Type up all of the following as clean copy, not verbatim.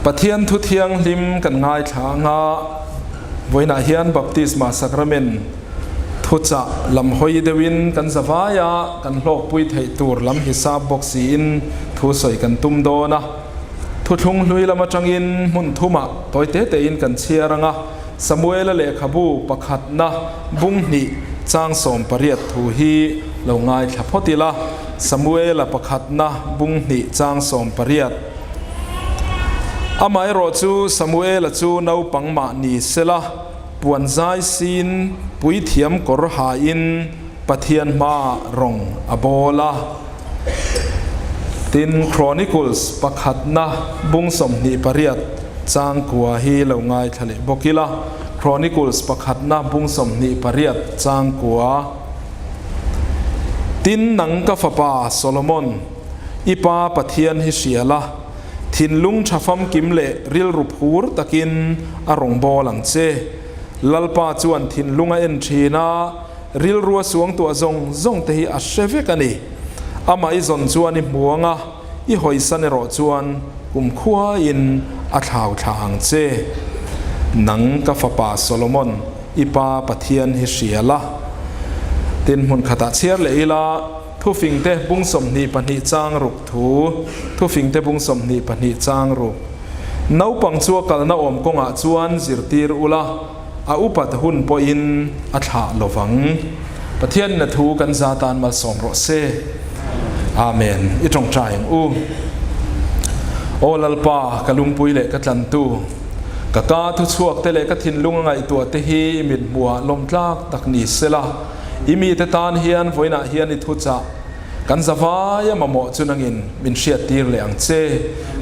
Pathian thu thianghlim kan ngaithla anga vawiinah hian Baptisma Sacrament thuchah lam hawi deuhin kan zavaia kan hlawkpui theih tur lam hisap bawk siin thu sawi kan tum dawn a. Thuthlung hlui lam atangin hmun thumah tawi te tein kan chhiar anga Samuela lehkhabu pakhatna bung hnih chang 18 thu hi lo ngaithla phawt ila. Samuela pakhatna bung hnih chang 18. Amaherawh chu Samuela chu naupang mah ni sela, puan zai siin puithiam kawr hain Pathian hmaah rawng a bawl a. Tin, Chronicles pakhatna bung 28 chang kua hi lo ngaithla leh bawk ila. Chronicles pakhatna bung 28 chang kua. Tin, nang ka fapa Solomon, i pa Pathian hi hria la, thinlung tha famkim leh rilru phur takin a rawn bawl ang che. Lalpa chuan thinlung a en thin a, rilru a suangtuah zawng zawng te hi a hre vek a ni. Amah i zawn chuan i hmu ang a, i hawisan erawh chuan kumkhuain a thlau thla ang che. Nang ka fapa Solomon, i pa Pathian hi hria la. Tin, hmun khatah chhiar leh ila, Thufingte bung 22 chang ruk thu, Thufingte bung 22 chang ruk. Naupang chu a kalna awm kawngah chuan zirtir ula, a upat hun pawhin a thlah lo vang. Pathianin a thu kan za tan malsawm rawh se. Amen. I tawngtai ang u. Aw Lalpa, ka lungpui leh ka tlantu, ka ka thuchhuak te leh ka thinlung a ngaihtuah te hi i mithmuhah lawmtlak tak ni sela, i mite tan hian vawiinah hian i thuchah kan zavaia mamawh chu nangin min hriattir leh ang che.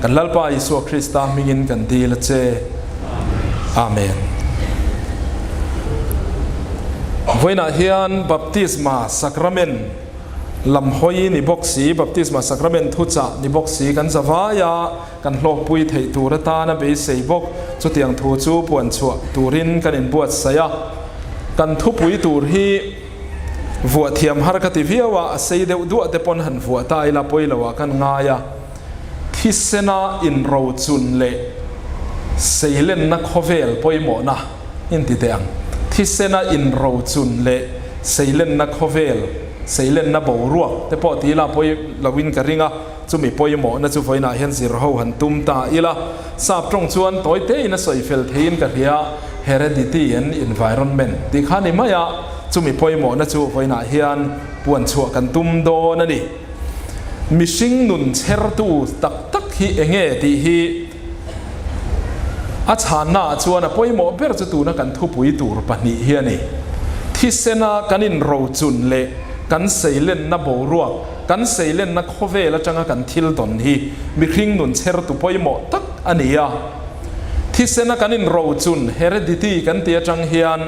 Kan Lalpa Isua Krista hmingin kan dil a che. Amen. Vawiinah hian Baptisma Sacrament lam hawi ni bawk si, Baptisma Sacrament thuchah ni bawk si kan zavaia kan hlawkpui theih tur atana beisei bawk. Chutiang thu chu puan chhuah turin kan inbuatsaih a. Kan thupui tur hi vuah thiam har ka ti viau a, a sei deuh duah te pawn han vuah ta ila pawi lo ah kan ngai a. Thisena inrochun leh seilenna khawvel pawimawhna inti teh ang. Thisena inrochun leh seilenna khawvel, seilenna boruak te pawh ti ila pawi lo in ka ring a, chumi pawimawhna chu vawiinah hian zir ho han tum ta ila. Sap tawng chuan tawi te in a sawi fel theiin ka hria, heredity and environment tih kha ni mai a, chumi pawimawhna chu vawiinah hian puan chhuah kan tum dawn a ni. Mihring nun chhertu tak tak hi enge tih hi a chhannaah chuan a pawimawh ber chu tuna kan thupui tur pahnih hi a ni. Thisena kan inrochun leh kan seilenna boruak, kan seilenna khawvel atanga kan thil dawn hi mihring nun chhertu pawimawh tak a ni a. Thisena kan inrochun, heredity, kan tih atang hian,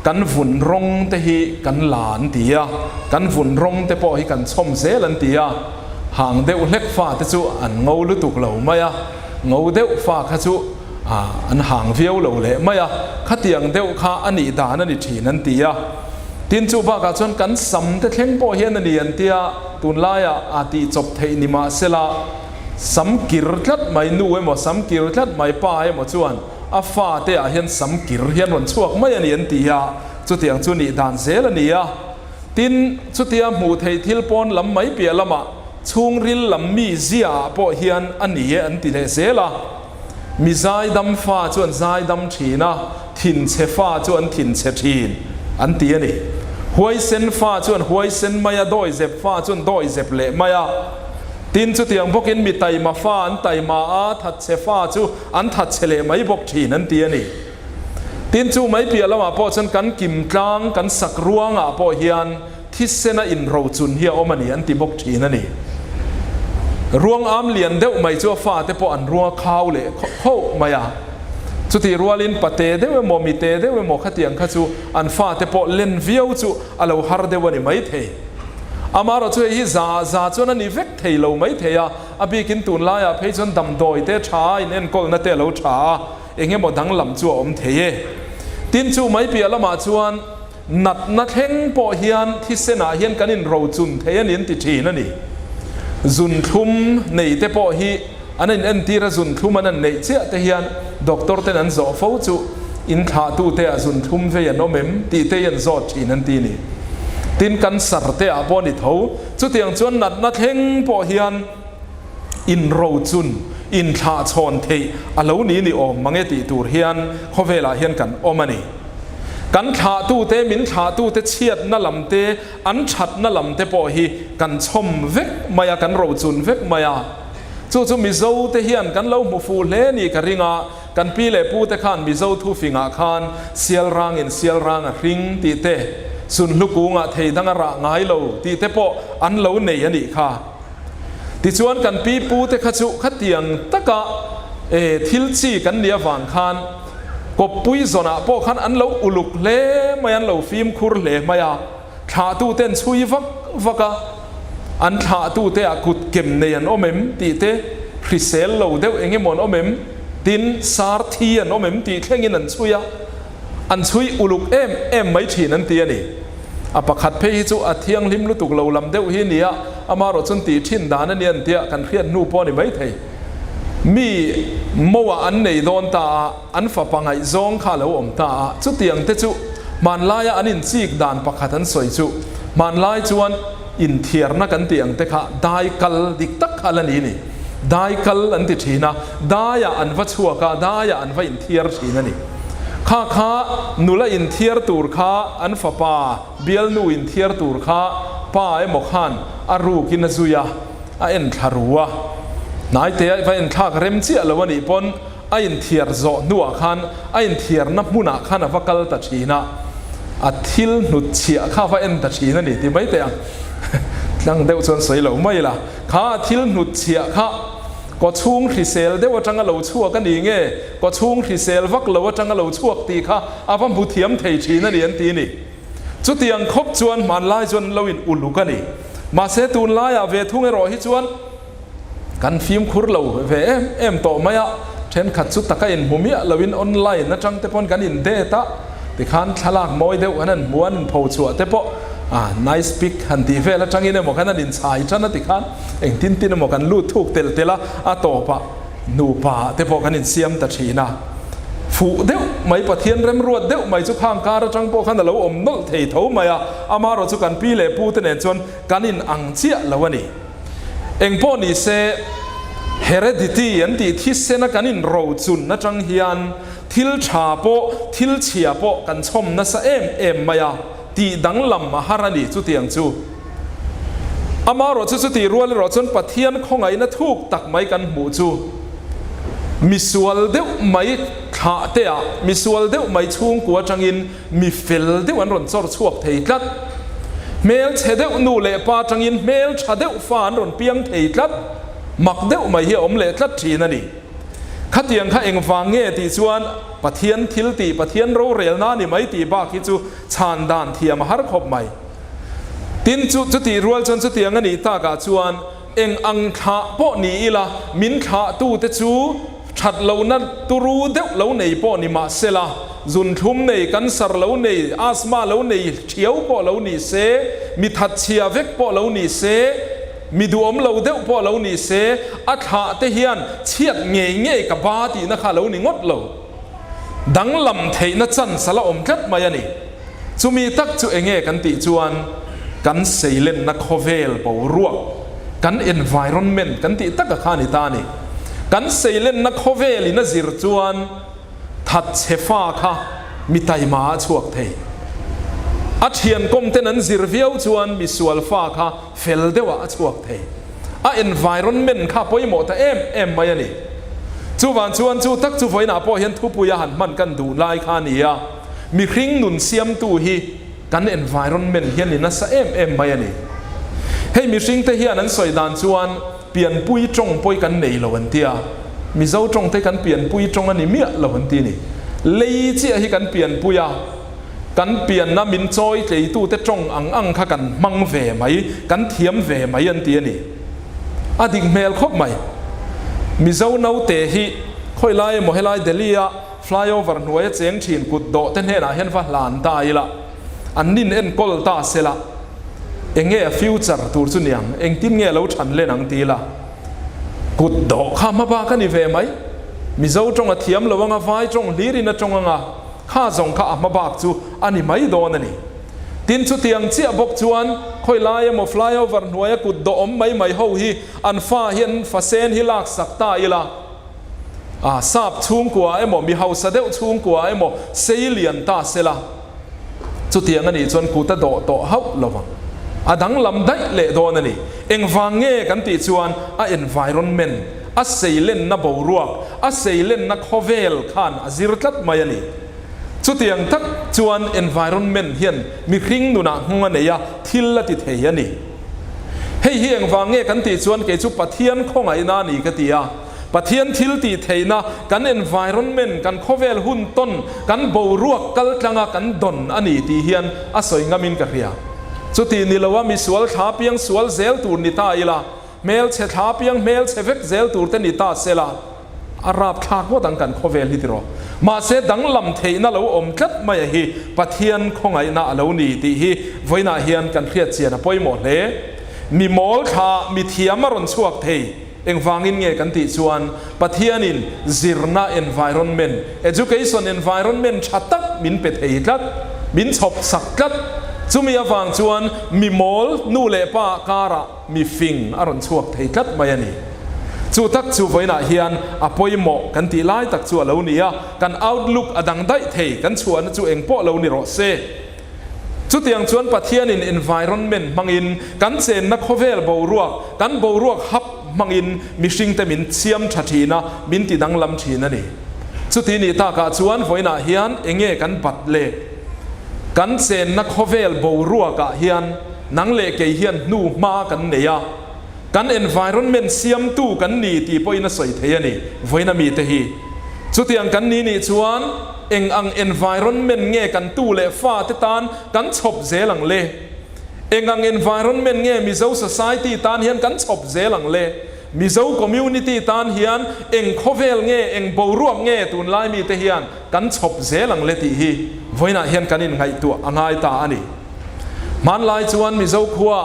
Kan vun rawng te hi kan la an ti a, kan vun rawng te pawh hi kan chhawm zel an ti a, hang deuh hlek fa te chu an ngo lutuk lo mai a, ngo deuh fa kha chu an hang viau lo leh mai a, khatiang deuh kha a nih dan a ni thin an ti a. Tin chu bakah chuan kan sam te thleng pawh hian a ni an ti a, tunlaiah a tih chawp theih ni mahsela sam kir tlat mai nu emaw sam kir tlat mai pa emaw chuan A fate ah hian sam kir hian rawn chhuak mai a ni an ti a, chutiang chu nih dan zel a ni a. Tin, chutia hmuh theih thil pawn lam mai piah lamah chhungril lam mi zia ah pawh hian a ni e an ti leh zel a. Mi zaidam fa chu an zaidam thin a, thinchhe fa chu an thinchhe thin an ti a ni. Huaisen fa chu an huaisen mai a, dawizep fa chu an dawizep leh mai a. Tin, chutiang bawkin mi taima fa an taima a, thatchhe fa chu an that chhe leh mai bawk thin an ti a ni. Tin, chu mai piah lamah pawh chuan kan kim tlang, kan sak ruangah pawh hian thisena inrochun hi a awm a ni an ti bawk thin a ni. Ruang am lian deuh mai chu a fate pawh an ruang a khau leh kho mai a. Chutih rualin pate deuh emaw, mite deuh emaw khatiang kha chu an fate pawh len viau chu a lo har deuh a ni maithei. Amaherawh chu hei hi za za chuan a ni vek thei lo maithei a. A bikin tunlaiah phei chuan damdawi te tha a, inenkawlna te a lo tha a, eng emaw danglam chu a awm thei e. Tin, chu mai piah lamah chuan natna thleng pawh hian thisenah hian kan inrochun thei a ni an ti thin a ni. Zunthlum nei te pawh hi An in entir a zunthlum an an neih chiah te hian doctor ten an zawh fo chu in thlahtu te ah zunthlum vei an awm em tih te hi an zawt thin an ti ni. Tin cancer te ah pawh a ni tho. Chutiang chuan natna thleng pawh hian inrochun, inthlahchhawn theih a lo ni ni awm mange tih tur hian khawvelah hian kan awm a ni. Kan thlahtute, min thlahtute chhiatna lam te, an thatna lam te pawh hi kan chhawm vek mai a, kan rochun vek mai a. Chu chu Mizo te hian kan lo hmu fuh hle ni ka ring a, kan pi leh pu te khan Mizo thufingah khan sial rangin sial rang a hring tih te, sunhlu kungah thei dang a rah ngai lo tih te pawh an lo nei a nih kha. Tichuan kan pi pu te kha chu khatiang taka e thil chi kan nih avang khan kawppui zawnah pawh khan an lo uluk hle mai, an lo fimkhur hle mai a. Thlahtuten chhui vak vak a, an thlahtute ah kut kem nei an awm em tih te, hrisel lo deuh eng emaw an awm em, tin sar thi an awm em tih thlengin an chhui a, an chhui uluk em em mai thin an ti a ni. A pakhat phei hi chu a thianghlim lutuk lo lam deuh hi nia, amaherawh chuan tih thin dan a ni an tia kan hriat hnu pawh a ni maithei. Mi moah an nei dawn ta a. An fapa ngaihzawng kha a lo awm ta a, chutiang te chu hmanlaia an inchik dan pakhat an sawi chu hmanlai chuan inthiarna kan tih ang te kha dai kal dik tak kha la ni ni. Dai kal an ti thin a, daiah an va chhuak a, daiah an va inthiar thin a ni. Kha kha nula inthiar tur kha an fapa bialnu inthiar tur kha pa emaw khan a rukin a zui a, a enthla ru a, hnaite va enthlak rem chiah lo a nih pawn, A inthiar zawh hnuah khan a inthiarna hmunah khan a va kal ta thin a, a thil hnutchhiah kha a va en ta thin a ni ti mai teh ang. Tlang deuh chuan sawi lo mai la, kha a thil hnutchhiah kha kawchhung hrisel deuh atanga lo chhuak a ni nge, kawchhung hrisel vak lo atanga lo chhuak tih kha a va hmu thiam thei thin a ni an ti a ni. Chutiang khawp chuan hmanlai chuan an lo in uluk a ni. Mahse tunlaiah ve thung erawh hi chuan, Kan fimkhur lo ve em em tawh mai a, thenkhat chu taka inhmu miah loin online atang te pawn kan in date a, tikhan thlalak mawi deuh kan han hmu a, an inpho chhuah te pawh ah nice pic han tih vel atangin emaw khan an inchhai tan a tikhan engtin tin emaw kan lut thuk telh telh a, a tawpah nupa te pawh kan insiam ta thin a, fuh deuh mai Pathian remruat deuh mai chu khang kar atang pawh khan a lo awm nawlh thei tho mai a, amaherawh chu kan pi leh pu te nen chuan kan in ang chiah lo a ni. Engpawh ni se, heredity an tih thisena kan inrochun atang hian thil tha pawh, thil chhia pawh kan chhawm nasa em em mai a, tih danglam a har a ni chutiang chu. Amaherawh chu chutih rual erawh chuan Pathian khawngaihna thuk tak mai kan hmuh chu misual deuh mai thlah te ah, misual deuh mai chhungkua atangin Mi fel deuh an rawn chawr chhuak thei tlat. Hmelchhe deuh nu leh pa atangin hmeltha deuh fa an rawn piang thei tlat. Mak deuh mai hi a awm leh tlat thin a ni. Khatiang kha engvang nge tih chuan Pathian thil tih, Pathian rorelna a ni mai tih bak hi chu chhan dan thiam a har khawp mai. Tin, chu chutih rual chuan chutiang a nih takah chuan Eng ang thlah pawh ni ila, min thlahtute chu that lohna turu deuh lo nei pawh ni mah sela, zunthlum nei, cancer lo nei, asthma lo nei thiau pawh lo ni se, mi thatchhia vek pawh lo ni se, mi duhawm lo deuh pawh lo ni se, a thlahte hian chhiat ngei ngei ka ba tihna kha lo ni ngawt lo. Danglam theihna chance a la awm tlat mai a ni. Chumi tak chu enge kan tih chuan kan seilenna khawvel boruak, kan environment kan tih taka kha a ni ta a ni. Kan seilenna khawvel in a zir chuan thatchhe fa kha mi taima a chhuak thei. A thian kawm ten an zir viau chuan misual fa kha fel deuhah a chhuak thei. A environment kha pawimawh ta em em mai a ni. Chuvang chuan chu tak chu vawiinah pawh hian thupui a han hman kan duh lai kha a ni a. Mihring nun siamtu hi kan environment hian i nasa em em mai a ni. Hei mihringte hian an sawi dan chuan pianpui tawng pawi kan nei lo an ti a, Mizo tawngte kan pianpui tawng a ni miah lo an ti a ni. Lei chiah hi kan pianpui a, kan pianna min chawi tleitute tawng ang ang kha kan hmang ve mai, kan thiam ve mai an ti a ni. A dik hmel khawp mai. Mizo naute hi khawilai emaw helai Delhi-a Flyover hnuaia cheng thin kut dawh te hnenah hian va hlan ta ila, an nin enkawl ta sela, enge a future tur chu niang, engtin nge lo than len ang ti ila. Kut dawh kha hmabak a ni ve mai. Mizo tawng a thiam lo anga vai tawng hlirin a tawng anga kha zawng kha a hmabak chu a ni mai dawn a ni. Tin chutiang chiah bawk chuan khawi lai emaw flyover hnuaia kut dawh awm mai mai ho hi an fa hian fasen hi laksak ta ila, a sap chhungkua emaw mi hausa deuh chhungkua emaw sei lian ta sela chutiang a nih chuan kut a dawh tawh hauh lo vang. A danglam daih leh dawn a ni. Engvang nge kan tih chuan a environment, a seilenna boruak, a seilenna khawvel khan a zir tlat mai a ni. Chutiang tak chuan environment hian mihring nunah nghawng a nei a, thil a ti thei a ni. Hei hi engvang nge kan tih chuan kei chu Pathian khawngaihna a ni ka ti a. Pathian thil tih theihna, kan environment, kan khawvel hun tawn, kan boruak kal tlanga kan dawn a ni tih hian a sawi ngamin ka hria. Chuti ni loa misual thla piang sual zel tur ni ta ila, hmelchhe thla piang hmelchhe vek zel tur te ni ta sela, A rapthlak ngawt ang kan khawvel hi tiraw. Mahse danglam theihna lo awm tlat mai a hi Pathian khawngaihna a lo ni tih hi vawiinah hian kan hriat chian a pawimawh hle. Mi mawl thla mi thiam a rawn chhuak thei. Engvangin nge kan tih chuan Pathianin zirna environment, education environment tha tak min pe thei tlat, min chhawp sak tlat. Chumi avang chuan mi mawl nu leh pa karah, Mi fing a rawn chhuak thei tlat mai a ni. Chu tak chu vawiinah hian a pawimawh kan tih lai tak chu a lo ni a, kan outlook a dang daih thei, kan chhuahna chu eng pawh lo ni rawh se. Chutiang chuan Pathianin environment hmangin kan chenna khawvel boruak, kan boruak hap hmangin mihringte min siam tha thin a, min ti danglam thin a ni. Chuti nih takah chuan vawiinah hian enge kan bat le? Kan chenna khawvel boruakah hian Nang leh kei hian hnu hma kan nei a, kan environment siamtu kan ni tih pawhin a sawi thei a ni, vawiin a mite hi. Chutiang kan ni nih chuan eng ang environment nge kan tu leh fate tan kan chhawp zel ang le? Eng ang environment nge Mizo society tan hian kan chhawp zel ang le? Mizo community tan hian eng khawvel nge, eng boruak nge tunlai mite hian kan chhawp zel ang le tih hi vawiinah hian kan inngaihtuah a ngai ta a ni. Hmanlai chuan Mizo khua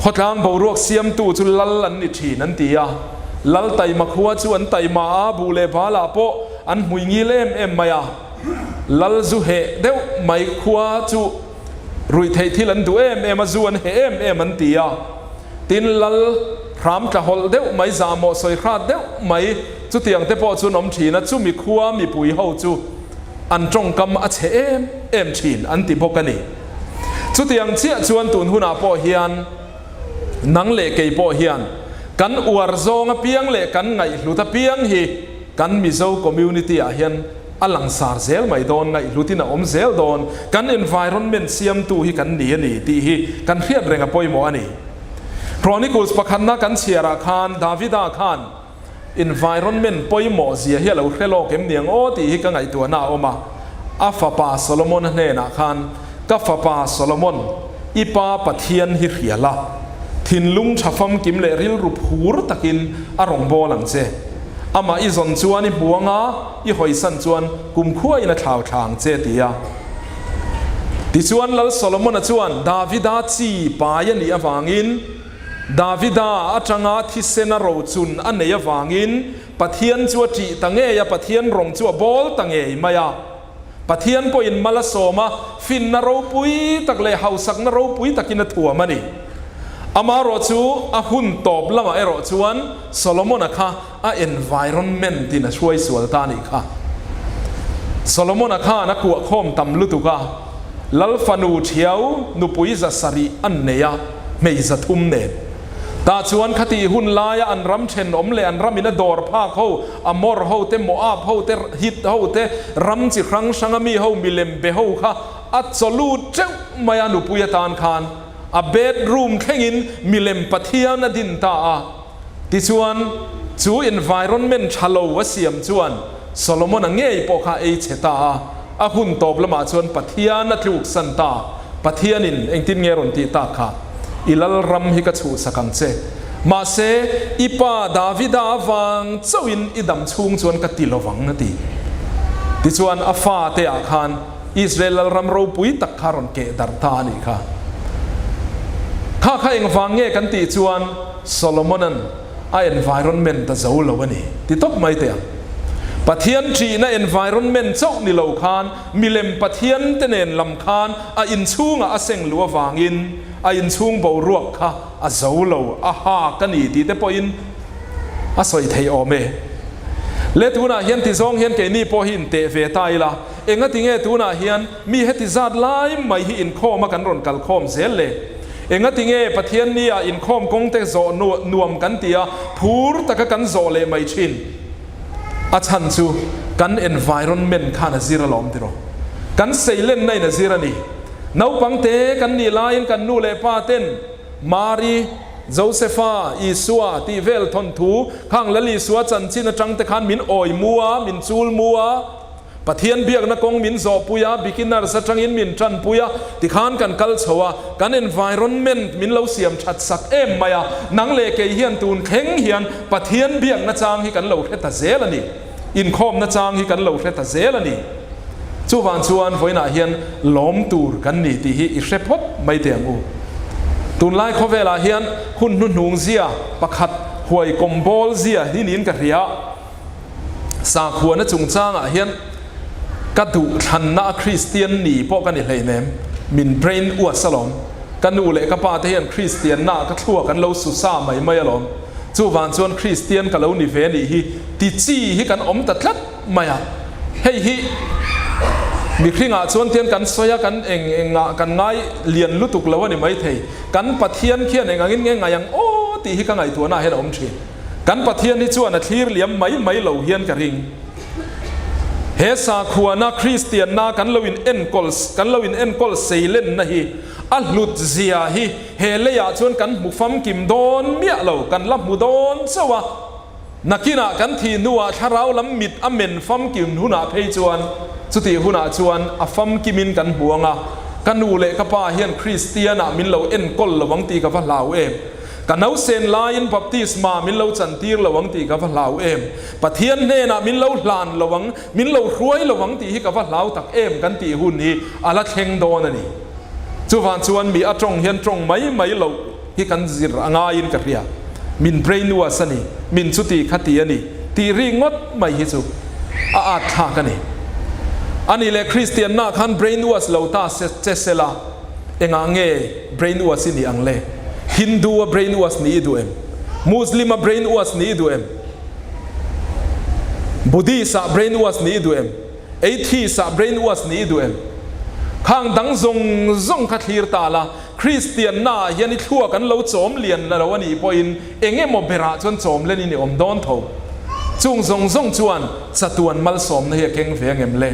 khawtlang boruak siamtu chu lal an ni thin an ti a, lal taima khua chu an taima a, buh leh balah pawh an hmui ngil em em mai a, lal zu heh deuh mai khua chu ruih theih thil an duh em em a, zu an heh em em an ti a, tin lal hram tla hawlh deuh mai, zahmawh sawi hrat deuh mai chutiang te pawh chu an awm thin a, chumi khua mipui ho chu an tawngkam a chhe em em thin an ti bawk a ni. Chutiang chiah chuan tun hunah pawh hian nang leh kei pawh hian kan uar zawng apiang leh kan ngaihhlut apiang hi kan Mizo community ah hian a langsar zel mai dawn, ngaihhlutin a awm zel dawn, kan environment siamtu hi kan ni a ni tih hi kan hriat reng a pawimawh a ni. Chronicles pakhatna kan chhiarah khan Davida khan, Environment pawimawh zia hi a lo hre lawk em niang aw tih hi ka ngaihtuahna a awm a. A fapa Solomon-a hnenah khan, Ka fapa Solomon, i pa Pathian hi hria la, thinlung tha famkim leh rilru phur takin a rawn bawl ang che. Amah i zawn chuan i hmu anga i hawisan chuan kumkhuain a thlau thla ang che, ti a. Tichuan Lal Solomon-a chuan Davida chi pai a nih avangin, Davida atanga thisena rochun a nei avangin Pathian chu a ṭih ta ngei a, Pathian rawng chu a bawl ta ngei mai a. Pathian pawhin mal a sawm a, finna ropui tak leh hausakna ropui takin a thuam a ni. Amaherawh chu a hun tawp lamah erawh chuan Solomon-a kha a environment in a hruai sual ta a nih kha. Solomon-a khan a kuah khawm tam lutuk a, Lal fanu thiau nupui 700 an nei a, hmei 300 nen. Tah chuan khatih hun laia an ram thenawm leh an ramin a dawr phak ho, Amor ho te, Moab ho te, Hit ho te, ram chi hrang hranga mi ho milem be ho kha a chaw lut teuh mai a nupui atan khan a bedroom thlengin milem Pathian a din ta a. Tichuan, chu environment tha lo a siam chuan Solomon-a ngei pawh kha ei chhe ta a, a hun tawp lamah chuan Pathian a tluksan ta. Pathianin engtin nge rawn tih tak kha? I lalram hi ka chhuhsak ang che. Mahse, i pa Davida avang chauhin i dam chhung chuan ka ti lovang, a ti. Tichuan, a fate-ah khan Israel lalram ropui tak kha rawn keh darh ta a nih kha. Kha kha engvang nge kan tih chuan, Solomonan. A environment a zo lo a ni ti tawp mai teh ang. Pathian ṭihna environment chauh ni lo khan milem Pathian te nen lam khan a inchhungah a seng luh avangin a inchhung boruak kha a zo lo a hak a ni tih te pawhin a sawi theih awm e. Le tunah hian tizawng hian keini pawh hi inteh ve ta ila, engati nge tunah hian Mi heti zat lai mai hi inkhawma kan rawn kal khawm zel le. Engati nge Pathian nia inkhawm kawng te zawh nuam kan ti a, phur taka kan zawh leh mai thin? A chhan chu kan environment khan a zir alawm tiraw. Kan seilenna in a zir a ni. Naupang te kan nih laiin kan nu leh pa ten Mari, Josefa, Isua tih vel thawnthu khang Lal Isua chanchin atang te khan min awi mu a, min chul mu a, Pathian biakna kawng min zawhpui a, beginners atangin min tanpui a, tikhan kan kal chho a, kan environment min lo siam that sak em mai a, nang leh kei hian tun thleng hian Pathian biakna chang hi kan lo hre ta zel a ni, inkhawmna chang hi kan lo hre ta zel a ni. Chuvang chuan vawiinah hian lawm tur kan ni tih hi i hre phawt mai teh ang u. Tunlai khawvelah hian hun hnuhnung zia pakhat huai kawm bawl zia hi niin ka hria. Sakhuana chungchangah hian ka duhthlanna a Kristian ni pawh ka ni hleinem, min brain uas alawm. Ka nu leh ka pa te hian Kristianna ka thluak an lo su sa mai mai alawm. Chuvang chuan Kristian ka lo ni ve nih hi ti chi hi kan awm ta tlat mai a. Hei hi mihringah chuan tian kan sawi a, kan eng engah kan ngai lian lutuk lo a ni maithei. Kan Pathian khian eng angin nge ngai ang aw tih hi ka ngaihtuahnaah hian a awm thin. Kan Pathian hi chuan a thlir liam mai mai lo hian ka ring. He sakhuana Kristianna kan lo in enkawl kan lo in enkawl seilenna hi a hlut zia hi he leiah chuan kan hmu famkim dawn miah lo, kan la hmu dawn chauh a. Nakinah kan thih hnuah thlarau lam mit a men famkim hunah phei chuan chutih hunah chuan a famkimin kan hmu ang a, ka nu leh ka pa hian Kristianah min lo enkawl lo ang tih ka va hlau em. Ka nausen laiin baptisma min lo chantir lo ang tih ka va hlau em? Pathian hnenah min lo hlan lo ang, min lo hruai lo ang tih hi ka va hlau tak em kan tih hun hi a la thleng dawn a ni. Chuvang chuan mi a tawng hian tawng mai mai loh hi kan zir a ngaiin ka hria. Min brainwash a ni, min chuti kha ti a ni tih ri ngawt mai hi chu a at thlak a ni. A nih leh Kristianna khan brainwash lo ta che sela engah nge Brain wash i nih ang le? Hindu a brain wash nih i duh em? Muslim a brain wash nih i duh em? Buddhist ah brain wash nih i duh em? Atheist ah brain wash nih i duh em? Khang dang zawng zawng kha thlir ta la, Kristian na ah hian i thluak an lo chawm lian la lo a nih pawhin eng emaw berah chuan chawm len in i awm dawn tho. Chung zawng zawng chuan chatuan malsawmna hi a keng ve ang em le?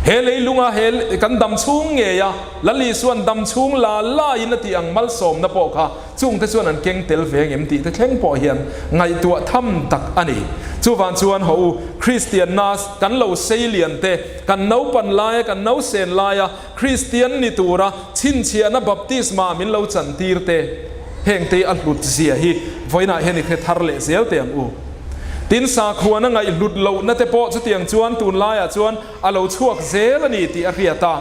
He leilunga he kan dam chhung ngei a, Lal Isuan dam chhung la laiin a tih ang malsawmna pawh kha chungte chuan an keng tel ve ngem tih te thleng pawh hian ngaihtuah tham tak a ni. Chuvang chuan haw u, Kristianna kan lo sei lian te, kan naupan laia kan nausen laia Kristian ni tura chhinchhiahna baptisma min lo chantir te, hengte a hlut zia hi vawiinah hian i hre thar leh zel teh ang u. Tin, sakhuana ngaihhlut lohna te pawh chutiang chuan tunlaiah chuan a lo chhuak zel a ni tih a hriat a.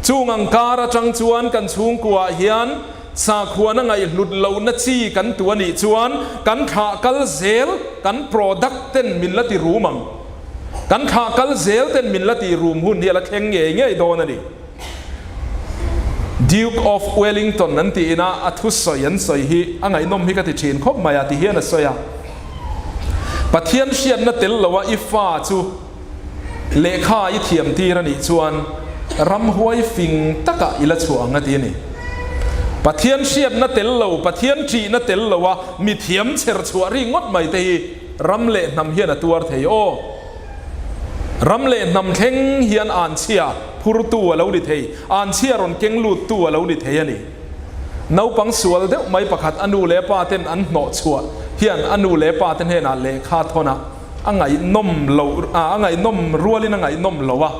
Chung ang kar atang chuan kan chhungkuaah hian sakhuana ngaihhlut lohna chi kan tu a nih chuan kan thlah kal zel kan product ten min la ti rum ang. Kan thlah kal zel ten min la tih rum hun hi a la thleng ngei ngei dawn a ni. Duke of Wellington an tih ina a thusawi an sawi hi a ngaihnawm hi ka ti thin khawp mai a ti hian a sawi a. Pathian hriatna tel loa i fa chu Lehkha i thiam tir a nih chuan ramhuai fing takah i la chhuah ang a ti a ni. Pathian hriatna tel lo, Pathian ṭihna tel lo a mi thiam chher chhuah ri ngawt mai te hi ram leh hnam hian a tuar thei aw. Ram leh hnam thleng hian anchhia phurtu a lo ni thei, anchhia rawn keng luttu a lo ni thei a ni. Naupang sual deuh mai pakhat a nu leh pa ten an hnawh chhuah hian a nu leh pa te hnenah lehkha thawn a, A ngaihnawm loh a, a ngaihnawm rualin a ngaihnawm lo a,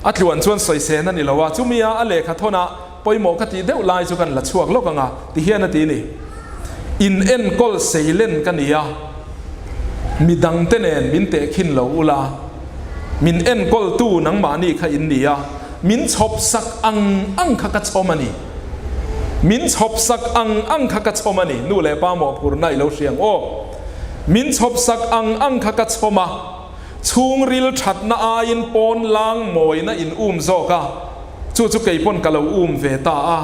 a tluan chuan sawisên a ni lo a, chumi a a lehkha thawnah pawimawh ka tih deuh lai chu kan la chhuak lawk ang a, ti hian a ti ni. In enkawl seilen ka ni a, midangte nen min tehkhin lo ula, min enkawltu nangmahni kha in ni a, min chhawp sak ang ang kha ka chhawm a ni. Min chhawp sak ang ang kha ka chhawm a ni. Nu leh pa mawhphurhna i lo hria ang aw. Min chhawp sak ang ang kha ka chhawm a. Chhungril thatna aiin pawn lang mawina in um zawk a, chu chu kei pawn ka lo um ve ta a.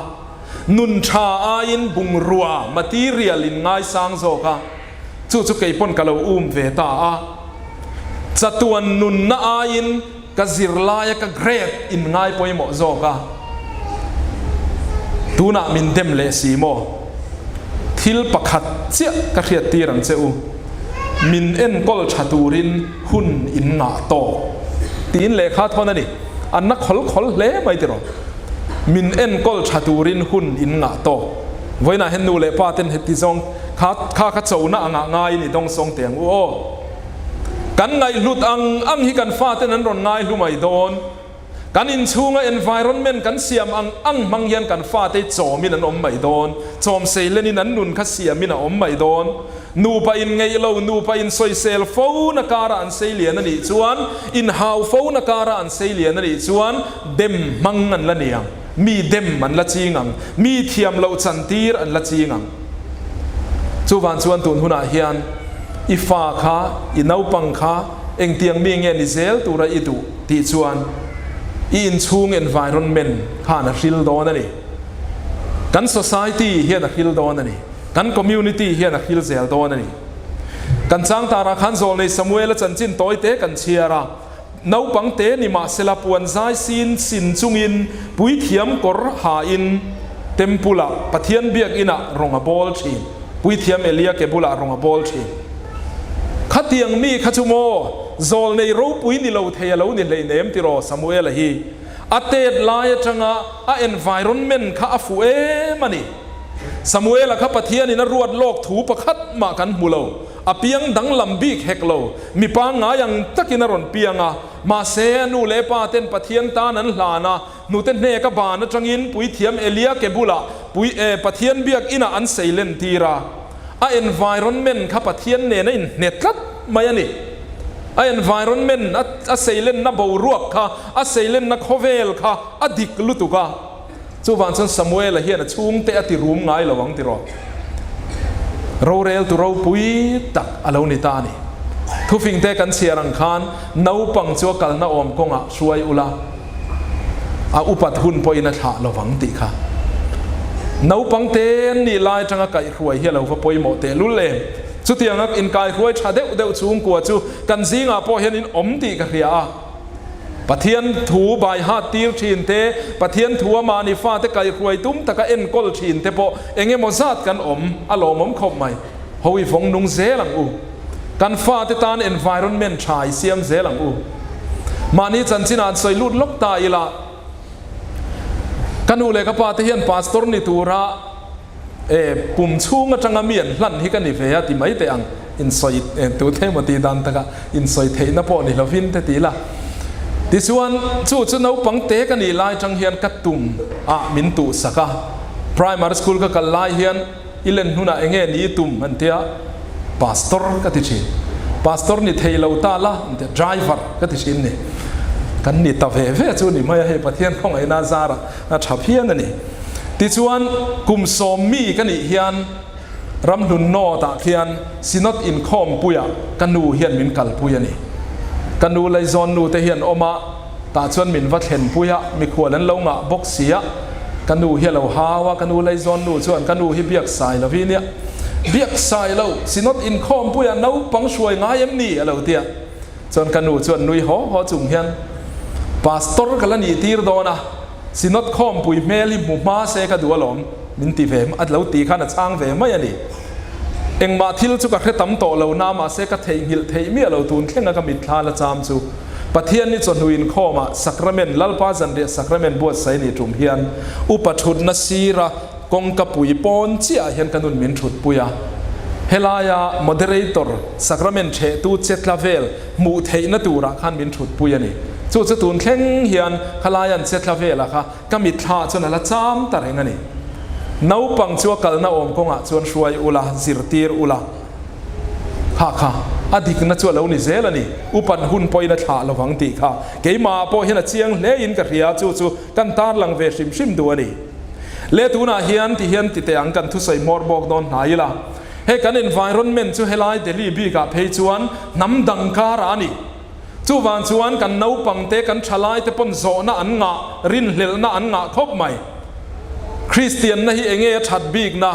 Nun tha aiin bungrua, material, in ngaisang zawk a, chu chu kei pawn ka lo um ve ta a. Chatuan nunna aiin ka zirlaia ka grade in ngai pawimawh zawk a. Tunah min dem leh si maw? Thil pakhat chiah ka hriat tir ang che u, min enkawl tha turin hun in ngah tawk tiin lehkha thawn a ni. An na khawl khawl hle mai tiraw? Min enkawl tha turin hun in ngah tawk. Vawiinah hian nu leh pa ten heti zawng kha kha kha chona angah ngaiin i dawngsawng teh ang u aw. Kan ngaihhlut ang ang hi kan faten an rawn ngaihlu mai dawn. Kan inchhunga environment kan siam ang ang hmang hian kan fate chawmin an awm mai dawn. Chawm seilenin an nun kha siamin a awm mai dawn. Nupa inngeih lo, nupa insawisel fo na kara an seilian a nih chuan, inhau fo na kara an seilian a nih chuan dem hmang an la ni ang, mi dem an la ching ang, mi thiam loh chantir an la ching ang. Chuvang chuan tun hunah hian i fa kha, i naupang kha engtiang mi nge ni zel tura i duh tih chuan i inchhung environment khan a hril dawn a ni. Kan society hian a hril dawn a ni. Kan community hian a hril zel dawn a ni. Kan changtarah khan Zawlnei Samuela chanchin tawi te kan chhiar a. Naupang te ni mahsela puan zai sin sin chungin puithiam kawr hain Temple-ah, Pathian biakinah rawng a bawl thin. Puithiam Elia ke bulah rawng a bawl thin. Khatiang mi kha chu maw Zawlnei ropui ni lo thei a lo ni hleinem tiraw Samuela hi. A tet lai atanga a environment kha a fuh em a ni. Samuela kha Pathianin a ruat lawk thu pakhat mah kan hmu lo. A piang danglam bik hek lo. Mi pangngai ang takin a rawn piang a, mahse a nu leh pa ten Pathian tan an hlan a, hnute hnek a ban atangin puithiam Elia ke bulah pui eh Pathian biak inah an sei len tir a. A environment kha Pathian nen a inhne tlat mai a ni. A environment a a seilenna boruak kha, a seilenna khawvel kha a dik lutuk a. Chuvang chuan Samuela hian a chhungte a ti rum ngai lo ang tiraw? Roreltu ropui tak a lo ni ta a ni. Thufingte kan chhiar ang khan naupang chu a kalna awm kawngah hruai ula, a upat hun pawhin a thlah lo vang tih kha. Naupang te an nih lai atanga kaihhruai hi a lo va pawimawh tehlul em? Chutianga inkaihruai tha deuh deuh chhungkua chu kan zingah pawh hian in awm tih ka hria a. Pathian thu bai hat tir thin te, Pathian thu a mahni fate kaihruai tum taka enkawl thin te pawh eng emaw zat kan awm a lawmawm khawp mai. Ho i vawng nung zel ang u. Kan fate tan environment tha i siam zel ang u. Mahni chanchinah an sawi lut lawk ta ila, ka nu leh ka pa te hian pastor ni tura E, pum chhung atanga mi an hlan hi ka ni ve a ti mai teh ang, insawi tu the emaw tih dan takah insawi theihna pawh ni lovin te ti ila. Tichuan, chu chu naupang te ka nih lai atang hian ka tum ah min tuhsak a, primary school ka kal lai hian i len hnunah enge ni i tum an tia, pastor ka ti thin, pastor ni thei lo ta la an tia, driver ka ti thin ni, kan ni ta ve ve chu ni mai a hei Pathian khawngaihna zarah a tha phian a ni. Tichuan, kum sawmmi ka nih hian Ramhlun North-ah khian Synod inkhawmpuiah ka nu hian min kalpui a ni. Ka nu Laizawn nu te hian awm a, tah chuan min va thlenpui a, mikhual an lo ngah bawk si a, ka nu hi a lo hau a, ka nu Laizawn nu chuan ka nu hi biak sai lo hi nia, biak sai lo, Synod inkhawmpuiah naupang hruai ngai em ni? a lo ti a. Chuan ka nu chuan nui haw haw chung hian, Pastor ka la nih tir dawn a, Synod khawmpui hmel hi hmu hma se ka duh alawm, min ti ve a lo ti khan a chhang ve mai a ni. Engmah thil chu ka hre tam tawh lo na mahse ka theihnghilh theih miah lo tun thlenga ka mitthla la cham chu Pathian ni chawhnu inkhawmah Sacrament Lalpa zanriah Sacrament buatsaih ni tum hian upa thutna sira Kawngka pui pawn chiah ah hian ka nun min thut pui a, helaia moderator sacrament thehtu che tla vel hmuh theihna turah khan min thut pui a ni. Chu chu tun thleng hian khalai an che tla velah kha ka mitthla chuan a la cham ta reng a ni. Naupang chu a kalna awm kawngah chuan hruai ula, zirtir ula, kha kha a dikna chu a lo ni zel a ni. Upat hun pawhin a thlah lovang tih kha keimahah pawh hian a chiang hle in ka hria, chu chu kan tarlang ve hrim hrim duh a ni. Le tunah hian ti hian ti teh ang kan thusawi hmawr bawk dawn hnai ila. Hei kan environment chu helai Delhi bikah phei chuan hnam dang karah a ni. Chuvang chuan kan naupangte kan thalaite pawn zawhna an ngah, rinhlelhna an ngah khawp mai. Kristianna hi enge a that bikna?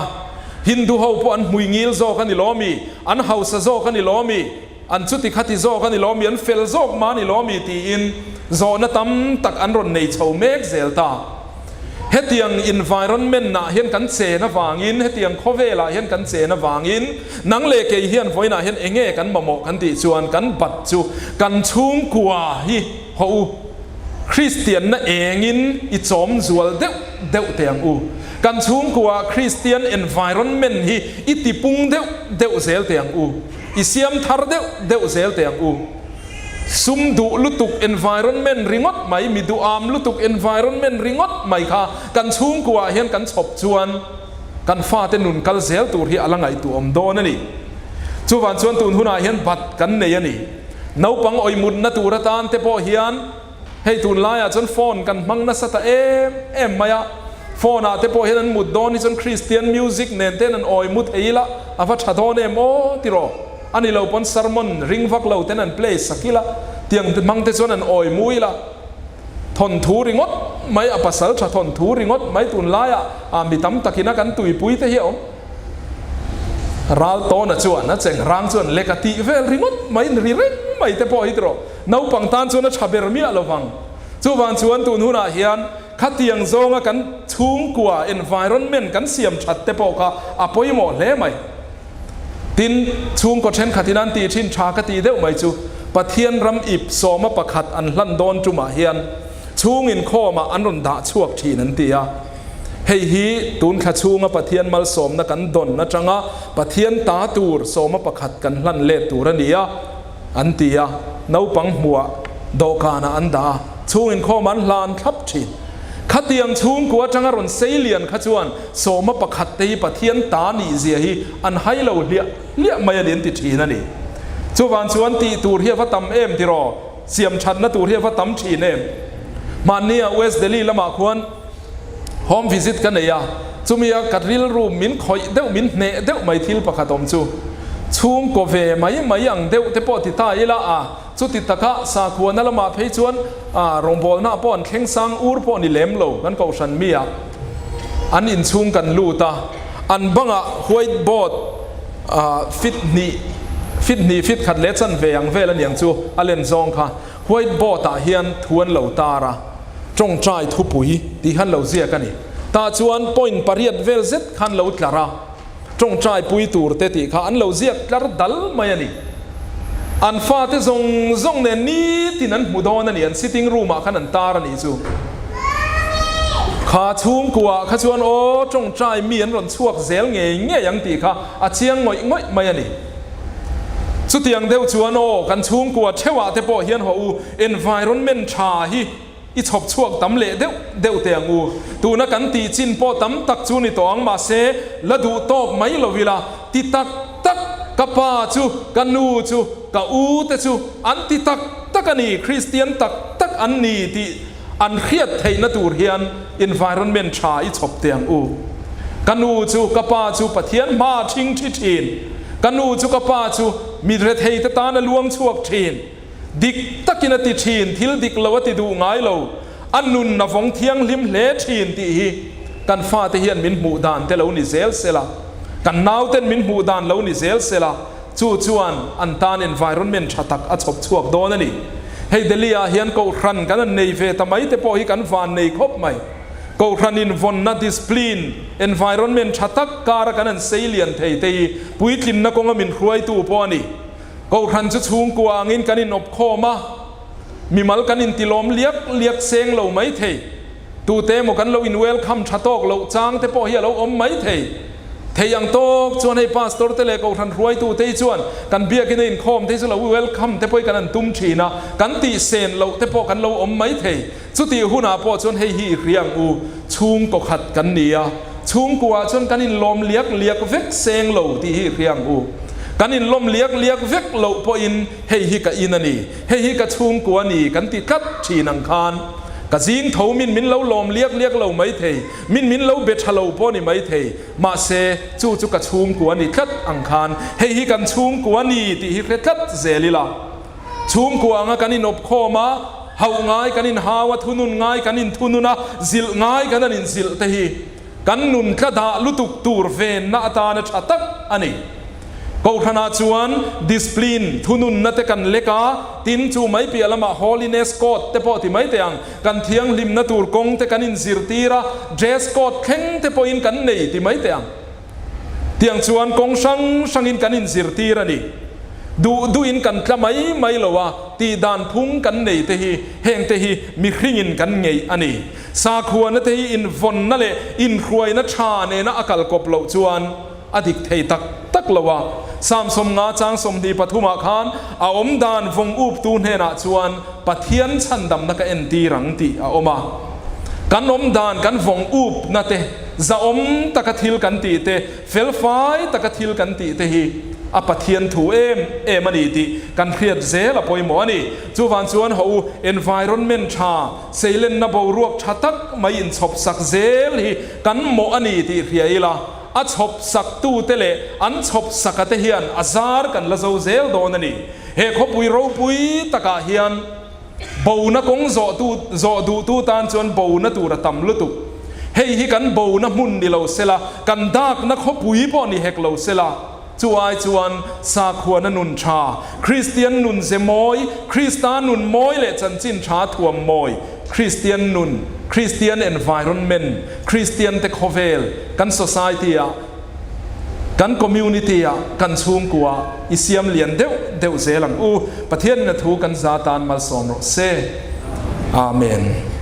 Hindu ho pawh an hmui ngil zawk a ni lawm i? An hausa zawk a ni lawm i? An chuti khati zawk a ni lawm i? An fel zawk mah a ni lawm i? Tiin zawhna tam tak an rawn nei chho mek zel ta. Hetiang environment ah hian kan chen avangin, hetiang khawvelah hian kan chen avangin, nang leh kei hian vawiinah hian enge kan mamawh kan tih chuan kan bat chu kan chhungkua hi haw u. Kristianna engin i chawm zual deuh deuh teh ang u. Kan chhungkua Kristian environment hi i tipung deuh deuh zel teh ang u. I siam thar deuh deuh zel teh ang u. Sum duh lutuk environment ringawt mai, mi duham lutuk environment ringawt mai kha kan chhungkuaah hian kan chhawp chuan kan fate nun kal zel tur hi a la ngaihtuahawm dawn a ni. Chuvang chuan tun hunah hian bat kan nei a ni. Naupang awihmutna tur atan te pawh hian Hei tunlaiah chuan phone kan hmang nasa ta em em mai a, phone ah te pawh hian an mut dawn hi chuan Christian music nen ten an awi mu thei ila a va tha dawn em aw ti rawh. A ni lo pawn sermon ring vak lo ten an play sak ila, tiang hmang te chuan an awi mu ila. Thawnthu ringawt mai a pasal tha thawnthu ringawt mai tunlaiah ah mi tam takin a kan tuipui te hi a awm. Ral tawna chuan a cheng rang chuan lek a tih vel ringawt mai ri reng mai te pawh hi ti rawh. Naupang tan chuan a tha ber miah lo vang. Chuvang chuan tun hunah hian khatiang zawnga kan chhungkua environment kan siam that te pawh kha a pawimawh hle mai. Tin, chhungkaw thenkhatin an tih thin tha ka tih deuh mai chu Pathian ram ip sawma pakhat an hlan dawn tumah hian chhung inkhawmah an rawn dah chhuak thin an ti a. Hei hi tun thla chhunga Pathian malsawmna kan dawn atanga Pathian ta tur sawma pakhat kan hlan let tur a ni a. An ti a, naupang hmuah dawhkanah an dah a, chhung inkhawm an hlan thlap thin. Khatiang chhungkua atanga rawn sei lian kha chuan sawma pakhat te hi Pathian ta nih zia hi an hai lo hliah hliah mai a ni an ti thin a ni. Chuvang chuan tih tur hi a va tam em tiraw? Siam thatna tur hi a va tam thin em? Hmannia West Delhi lamah khuan Home visit ka nei a, chumi a ka rilru min khawih deuh, min hneh deuh mai thil pakhat awm chu. Chhungkaw ve mai mai ang deuh te pawh ti ta ila a, chuti taka sakhuana lamah phei chuan a rawngbawlna pawh an thleng sang ur pawh ni lem lo kan kohhran mi ah an inchhung kan lut a, an bangah white board fit hnih, fit hnih fit khat leh chanve ang vel aniang chu a len zawng kha white board ah hian thu an lo tar a. Tawngtai thupui tih khan lo ziak a ni. Tah chuan point pariat vel zet khan lo tlar a, tawngtai pui tur te tih kha an lo ziak tlar dal mai a ni. An fate zawng zawng nen nitin an hmu dawn a ni, an sitting room ah khan an tar a nih chu. Kha chhungkuaah kha chuan aw tawngtai mi an rawn chhuak zel ngei ngei ang tih kha a chiang ngawih ngawih mai a ni. Chutiang deuh chuan aw kan chhungkua theuhah te pawh hian haw u, Environment tha hi i chhawp chhuak tam leh deuh deuh teh ang u. Tuna kan tih chin pawh tam tak chu ni tawh ang mahse la duh tawk mai lo ila ti tak tak ka pa chu ka nu chu ka u te chu an ti tak tak a ni Kristian tak tak an ni tih an hriat theihna tur hian environment tha i chhawp teh ang u. Ka nu chu ka pa chu Pathian hma thing thi thin ka nu chu ka pa chu mi rethei te tan a luang chhuak thin. Dik takin a ti thin, thil dik lo a ti duh ngai lo, a nun a vawng thianghlim hle thin tih hi kan fate hian min hmuh dan te lo ni zel sela, kan nauten min hmuh dan lo ni zel sela, chu chuan an tan environment tha tak a chhawp chhuak dawn a ni. Hei Delhi ah hian Kohhran kan an nei ve ta mai te pawh hi kan van nei khawp mai. Kohhran invawnna, discipline, environment tha tak kara kan an sei lian thei te hi puitlinna kawnga min hruaitu pawh a ni. Kohhran chu chhungkua angin kan inawp khawm a, mimal kan intilawm liak liak seng lo mai thei. Tute emaw kan lo in welcome tha tawk loh chang te pawh hi a lo awm mai thei. Thei ang tawk chuan hei pastor te leh kohhran hruaitu te hi chuan kan biakina inkhawm te hi chu lo welcome te pawh hi kan han tum thin a, kan tih sen loh te pawh kan lo awm mai thei. Chutih hunah pawh chuan hei hi i hria ang u, chhungkaw khat kan ni a, chhungkuaah chuan kan inlawm liak liak vek seng lo tih hi i hria ang u. Kan inlawm liak liak vek loh pawhin hei hi ka in a ni, hei hi ka chhungkua a ni kan ti tlat thin ang khan. Ka zing tho min min lo lawm liak liak lo maithei, min min lo be tha lo pawh ni maithei, mahse chu chu ka chhungkua ni tlat ang khan hei hi kan chhungkua ni tih hi hre tlat zel ila. Chhungkua anga kan inawp khawm a, hauh ngai kan inhau a, thunun ngai kan inthunun a, zilh ngai kan han inzilh te hi kan nun tla dah lutuk tur venna atana tha tak a ni. Kohhranah chuan discipline, thununna te kan lek a, tin chu mai piah lamah holiness code te pawh ti mai teh ang, kan thianghlimna tur kawng te kan inzirtir a, dress code thleng te pawhin kan nei ti mai teh ang. Tiang chuan kawng hrang hrangin kan inzirtir a ni. Duh duhin kan tla mai mai lo a, tih dan phung kan nei te hi heng te hi mihringin kan ngeih a ni. Sakhuana te hi invawnna leh inhruaina tha nena a kal kawp loh chuan a dik thei tak tak lo a. Psalm 50 chang 23 ah khan a awm dan vawng uptu hnenah chuan Pathian chhandamna ka entir ang tih a awm a. Kan awm dan kan vawng upna te, zahawm taka thil kan tih te, felfai taka thil kan tih te hi a Pathian thu em em a ni tih kan hriat zel a pawimawh a ni. Chuvang chuan haw u, environment tha, seilenna boruak tha tak mai inchhawp sak zel hi kan mawh a ni tih hria ila, a chhawp saktute leh an chhawp saka te hian a zar kan la zo zel dawn a ni. He khawpui ropui takah hian bona kawng zawhtu zawh duhtu tan chuan bona tur a tam lutuk. Hei hi kan bona hmun ni lo sela, kan dakna khawpui pawh ni hek lo sela, chu ai chuan sakhuana nun tha, Kristian nun ze mawi, Krista nun mawi leh chanchin tha thuam mawi, Kristian nun, Kristian environment, Kristian te khawvel, kan society ah, Kan community ah kan chhungkua i siam lian deuh deuh zel ang u. Pathianin a thu kan za tan malsawm rawh se. Amen.